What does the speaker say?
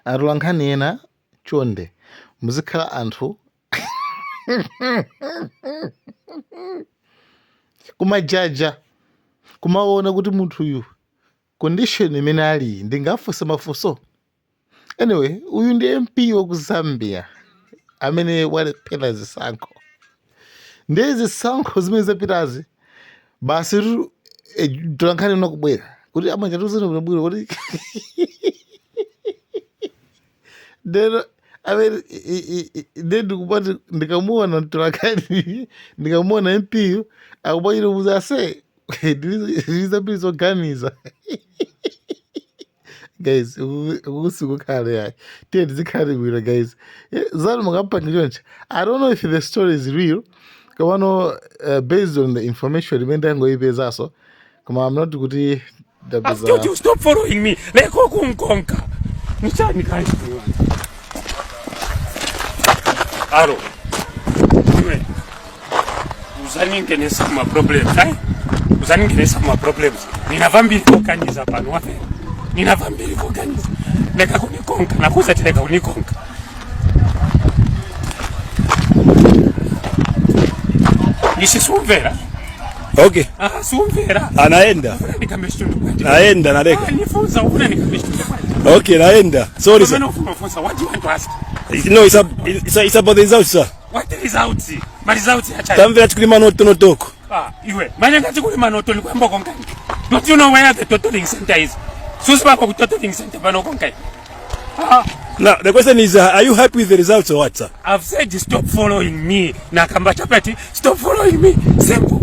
Atolankhani ena chonde muzikhala anthu kumajaja, kumaona kuti munthuyu condition imene ali ndingafunse mafunso. Anyway, uyu ndi MP wa ku Zambia amene walephera zisankho. Ndiye zisankho zimene zapitazi basi mtolankhani unakubwera kuti amachatiuzani bwinobwino kuti ndeno amene ndiye ndikupati ndikamuona mtolankhani, ndikamuona MP yu akubwachita kuza ase ndili zambiri zoganiza. Guys, uku sikukhale yayi, tiye tizikhale bwino guys. Zanu mukapange chonchi. I don't know if the story is real, komano based on the information imene ndangoyipezaso, koma I'm not kuti I've ndapeza. told you stop following me. Leko kunkonka. Nichani kanji. Alo. Iwe. Uzaningenesa kuma problems, eh? Uzaningenesa kuma problems. Nina vambiri voganiza pano wafera. Nina vambiri voganiza. Leka kunikonka, nakuza ati leka kunikonka. Ishi sumvera. Okay. Ah, sumvera. Anaenda. Ufuna nikambe chitundu kwanje. Naenda naleka. Ah, nifunza ufuna nikambe chitundu kwanje. Okay, naenda. Sorry sir. Pamene ufuna ufunsa, what do you want to ask? No, it's about the results sir. What results? Ma results ya chani? Tamvera tikuli manoto notoko. Ah, iwe. Manje ngati kuli manoto ni kwamba konkani. Don't you know where the totaling center is? Susi bako ku totaling center pano konkani. Ah, Now, the question is, are you happy with the results or what, sir? I've said stop following me. Nakamba chapati, stop following me. Simple.